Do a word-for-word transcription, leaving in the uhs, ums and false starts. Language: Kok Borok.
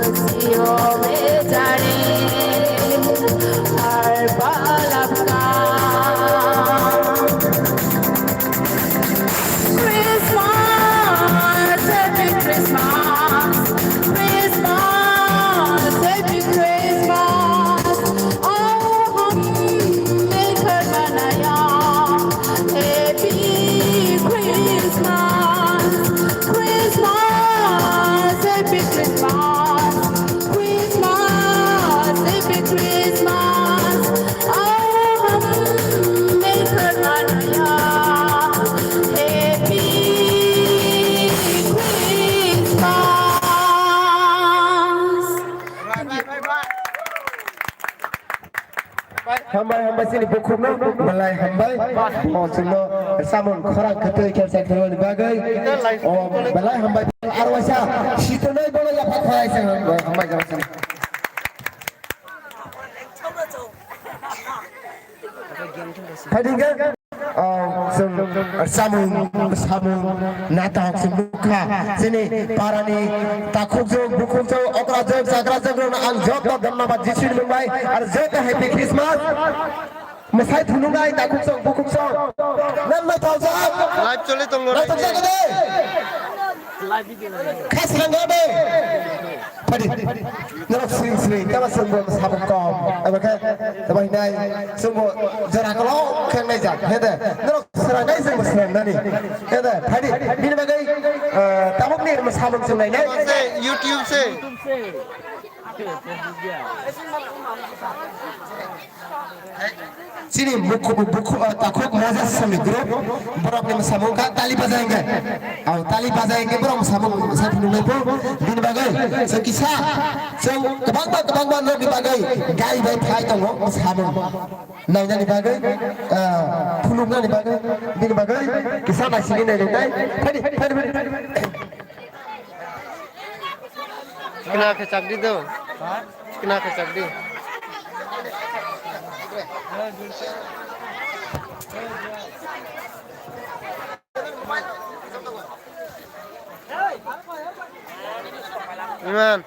Siyo bejare har palap ka. Christmas, happy Christmas, Christmas, happy Christmas. Aao hum milkar manaya, happy Christmas, Christmas, happy Christmas. Christmas, happy Christmas. Aao hum milkar manaya. Happy Christmas. Hambai, hambai, chini bukhukno belai hambai. O, chwngno samung khorang kwtwi khe sa khwlwini bagwi. O, belai hambai. Aro waisa sitonai bono yapha khwlai se hambai, hambai, hambai. Phaidi hwnkhe, o, chwng samung, samung natok chwng nukha. Chini parani takhukjwk, bukhukjwk, okrajwk, chakrajwkrokno ang joto dhonnobad Jisuni mung bai, aro joto Happy Christmas. Mwsai phunuknai takhukjwk, bukhukjwk. Nang naithokjak. Live choli tongo. Naithokjak de. Kha sanga de. Phaidi. Norok swing swing, tama swngbo sabuk kom. Abo khe, tama hinai, swngbo jora kolok khe nai jak. Hede. Norok srangnai swngbo srangnani. Hede. Phaidi. Bini bagwi, eh, tabukni samung swng nainai. Se YouTube se. Chini bukhu-, bukhu-, ah, takhuk Moses Sami group, borok ni samung kha tali bajai hingke. Ang tali bajai hingke borok samung sa phunuk nai po, bini bagwi, so kisa, so kwbangma, kwbangma nokni bagwi, gai bai phai tongo samung. Nainani bagwi, ah, phunuknani bagwi, bini bagwi, kisa naisingwi nai nai, phadi, phadi, phadi. Kena kecak di tu. Kena kecak di. Iman.